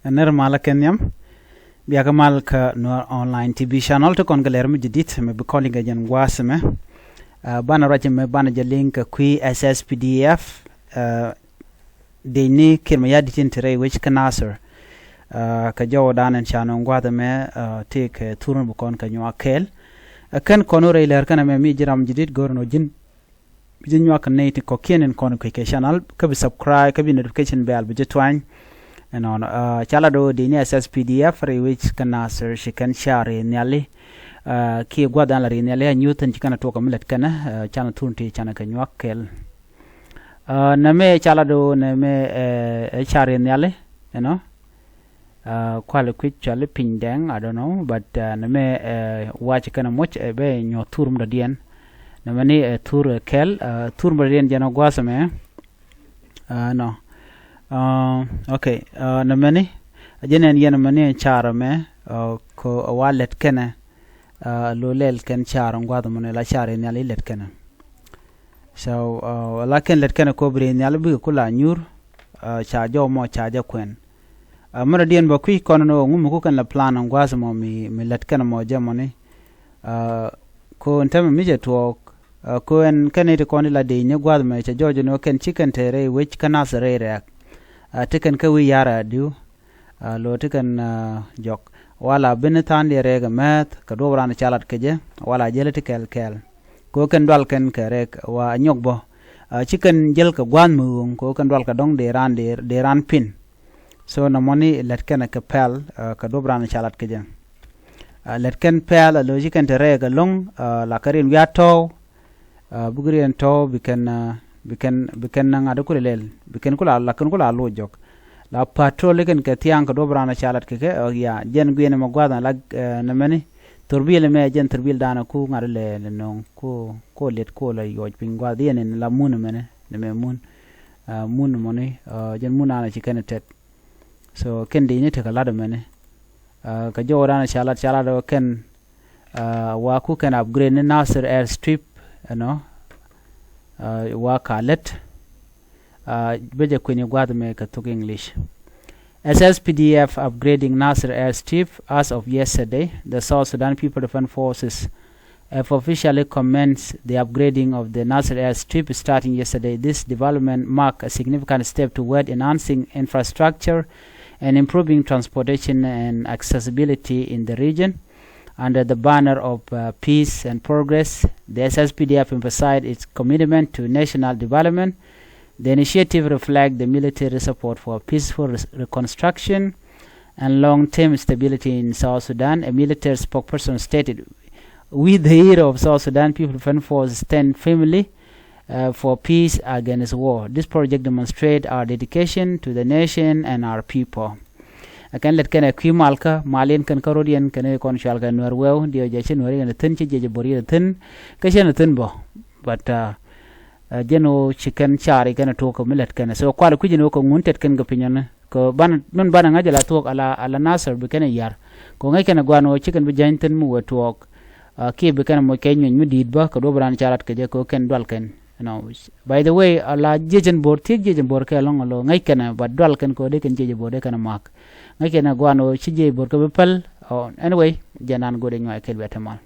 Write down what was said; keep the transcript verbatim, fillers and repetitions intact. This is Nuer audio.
Nɛr malä kɛ nhiam. Biakä mal kä Nuer Online T V channel ti kɔn kɛ lɛr mi jadid mi bi kɔn liŋ kɛ jɛn gua̱a̱th mɛ. Banɛ ruac mɛ banɛ jɛ liŋ kɛ kui̱ S S P D F. Dec ni Kiir Mayardit in te rɛy wec kä Nasir. Kɛ jɔw dan in ca nɔ gua̱a̱th mɛ ti kɛ thur ni bi kɔn kɛ nyuak kɛɛl. Kɛn kɔn wä rɛy lɛr kɛn mɛ mi ji̱ ram jadid go̱r nɔ ji̱n. Bi ji̱ nyuak nɛy ti kɔ̱kiɛn in kɔn kui̱ kɛ channel kä bi subscribe kä bi notification bell bi ji̱ tuany. Ɛnɔnɔ ca la do̱ dec ni S S P D F rɛy wec kä Nasir ci kɛn ca ri nhiali. Kiɛ gua̱th an la ri nhiali a nyuth in ci kɛn a tuɔk kɛ mi lät kɛnɛ. Canɛ thun ti canɛ kɛ nyuak kɛl. Nɛ mɛ ca la do̱ nɛ mɛ ɛ ca ri nhiali. Ɛnɔ kuali kui̱c cuali piny dɛŋ, I don't know, but nɛ mɛ wac kɛn a muc ɛ bɛ nyuɔth thur mi dɔ̱diɛn. Nɛ mɛ ni ɛ thur ɛ kɛl. Thur mi dɔ̱diɛn jɛn ɔ gua̱a̱th mɛ. Nɔ. Okay. Nɛ mɛ ni a jɛn ɛn yɛn mɛ ni ɛ car mɛ. Ko ɛ wa lɛt kɛnɛ. Lo lɛl kɛn car ɔ gua̱a̱th mɛ ni la car in nhiali lɛt kɛnɛ. So la kɛn lɛt kɛnɛ ko bi ri nhiali bikɛ ku la nyuur. Ca jɔw mɔ ca jɛ kuɛn. Mɛ dɔ̱diɛn bä kui̱ kɔn ni ɣöö ŋu mi ku kɛn la plan in gua̱a̱th mɔ mi lät kɛn mɔ jɛ mɔni. Ko in tɛmɛ mi jɛ tuɔɔk. Ko ɛn kɛn iti kɔn ila dec ni gua̱a̱th mɛ cɛ jɔɔc ni ɣöö kɛn ci kɛn te rɛy wec kä Nasir rɛy rɛɛk. Ti kɛn kä wi̱i̱ ya̱r a diu. Lo ti kɛn jɔk wala bi ni tha̱a̱n diɛ rɛɛk ɛ mɛth kɛ duɔp ran ca lat kɛ jɛ wala jɛl ti kɛɛl kɛɛl. Ko kɛn dual kɛn kɛ rɛɛk wa nyɔk bä. Ci kɛn jɛl kɛ gua̱a̱th mi ɣöŋ ko kɛn dual kɛ dɔ̱ŋ dee ran dee ran pin. So nɔmɔni lät kɛn kɛ pɛl kɛ duɔp ran ca lat kɛ jɛ. Lät kɛn pɛl a lo ci kɛn te rɛɛk ɛlɔ̱ŋ. La kɛ rin wiat tɔ̱w. Buk rin tɔ̱w bi kɛn bi kɛn bi kɛn ŋa̱t kulɛ lɛl bi kɛn kula la kɛn kula loc jɔk. La patrol ikɛn kɛ thiaŋ kɛ duɔp ran ca lat kɛ kɛ. Ya jɛn guiɛn mɛ gua̱th la nɛ mɛni. Thurbil mɛ jɛn thurbil danɛ ku ŋa̱t lɛ lɛ no̱o̱ŋ ku ku liet ku la yuɔc piny gua̱th yɛn in la mun mɛni. Nɛ mɛ mun mun mɔni. Jɛn mun anɛ ci kɛn tɛt. So kɛn dec ni tekɛ lat mɛni. Kɛ jɔw dan ca lat ca lat kɛn. Wa ku kɛn upgrade ni Nasir air strip. Ɛnɔ wa ka lät. Bɛ jɛ kuini gua̱th mɛ kɛ thuk English. S S P D F upgrading Nasir airstrip. As of yesterday, the South Sudan People Defense Forces have officially commenced the upgrading of the Nasir airstrip starting yesterday. This development mark a significant step toward enhancing infrastructure and improving transportation and accessibility in the region. Under the banner of uh, peace and progress, the S S P D F emphasized its commitment to national development. The initiative reflects the military support for peaceful reconstruction and long-term stability in South Sudan, a military spokesperson stated. With the hero of South Sudan People Defense Force stand firmly uh, for peace against war. This project demonstrates our dedication to the nation and our people. Ɛ kɛn lɛt kɛn ɛ kui̱ malkä mal yɛn kɛn kä rot yɛn kɛn ɛ kɔn cual kɛ nuɛr wɛw diɛ jɛ ci nuɛr yɛn ɛ thi̱n ci jiɛc ɛ bo̱r yɛn ɛ thi̱n. Kä cɛn ɛ thi̱n bä. But jɛn ɣöö ci kɛn car i̱ kɛn ɛ tuɔɔk kɛ mi lɛt kɛn ɛ so kual kui̱c ɛn ɣöö kɛ ŋun tɛt kɛn kɛ piny ɔni kɛ ban nun banɛ ŋa̱c ala thuɔɔk ala ala Nasir bi kɛn ɛ yar. Kɛ ŋäc kɛn ɛ guan ɣöö ci kɛn bi jäny thi̱n mi wee tuɔɔk. Kiɛ bi kɛn ɛ moc kɛ nyuec mi di̱i̱t bä kɛ duɔ̱p raan car lat kɛ jɛ kɛ ɣöö kɛn dual kɛn. By the way, ala jiec in bo̱r thiek jiec in bo̱r kɛ lɔŋ alo ŋäc kɛn ɛ bat dual kɛn kɛ ɣöö dee kɛn jiec in bo̱r dee kɛn ɛ mak. Ŋäc kɛn ɛ guan ɣöö ci jiec bo̱r kɛ bi päl. Anyway, jɛn an go̱o̱r in nyuac kɛl bia te mal.